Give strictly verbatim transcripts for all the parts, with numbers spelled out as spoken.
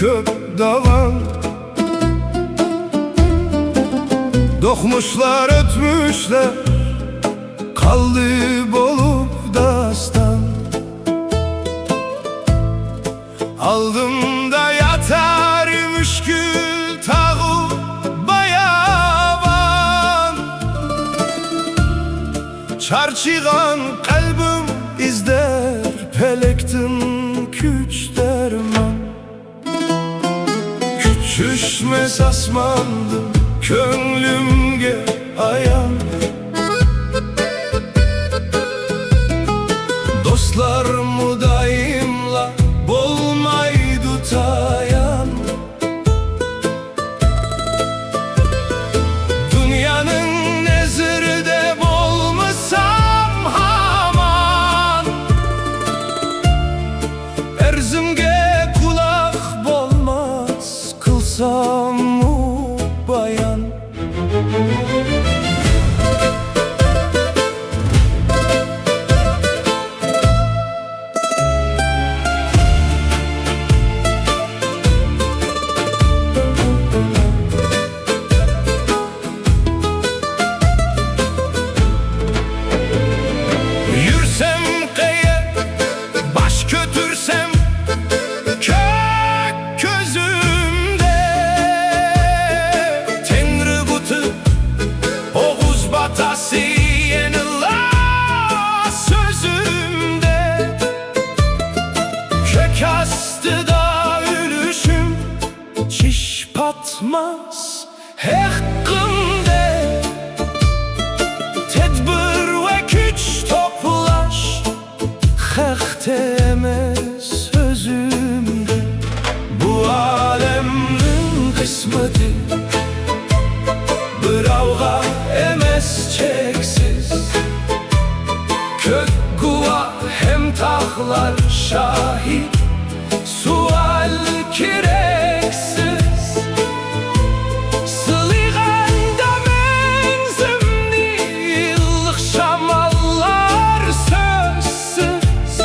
كۆپ داۋان. دوقمۇشلار، ئۆتمۈشلەر قالدى بولۇپ داستان. ئالدىمدا ياتار مۈشكۈل تاغۇ باياۋان. چارچىغان قەلبىم ئىزدەر پەلەكتىن كۈچ دەرمان. كۈچ چۈشمەس ئاسماندىن كۆڭلۈمگە ئايان. دوستلار مۇدايىملا بولمايدۇ تايان. دۇنيانىڭ نەزىرىدە بولمىسام ھامان، ئەرزىمگە قۇلاق بولماس قىلساممۇ بايان. يۈرسەم قەيەر، باش كۆتۈرسەم كۆك كۆزۈمدە، تەڭرى بۇتى، ئوغۇز باتاسى يەنىلا سۆزۈمدە. كۆك ئاستىدا ئۆلۈشۈم چىش پاتماس ھەققىمدە. تەدبىر ۋە كۈچ توپلاش خەقتە ئەمەس، ئۆزۈمدە. بۇ ئالەمنىڭ قىسمىتى بىراۋغا ئەمەس چەكسىز. كۆك گۇۋاھ ھەم تاغلار شاھىت، سوئال كېرەكسىز. سىلىغاندا مەڭزىمنى ئىللىق شاماللار سۆزسىز.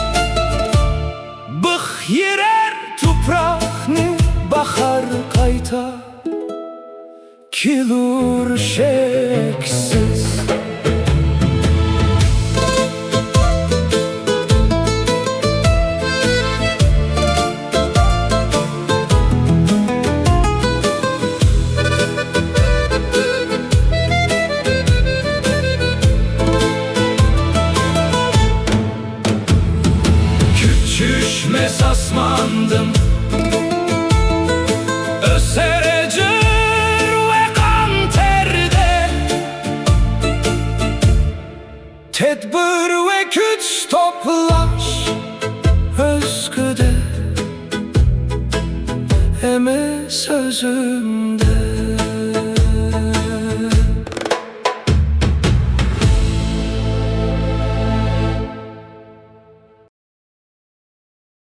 بىخ يېرەر تۇپراقنى باھار قايتا كېلۇر شەكسىز. كۈچ چۈشمەس ئاسماندىن، ئۆسەر ئەجىر ۋە قان تەردە. تەدبىر ۋە كۈچ توپلاش ئۆزگىدە ئەمەس، ئۆزۈمدە.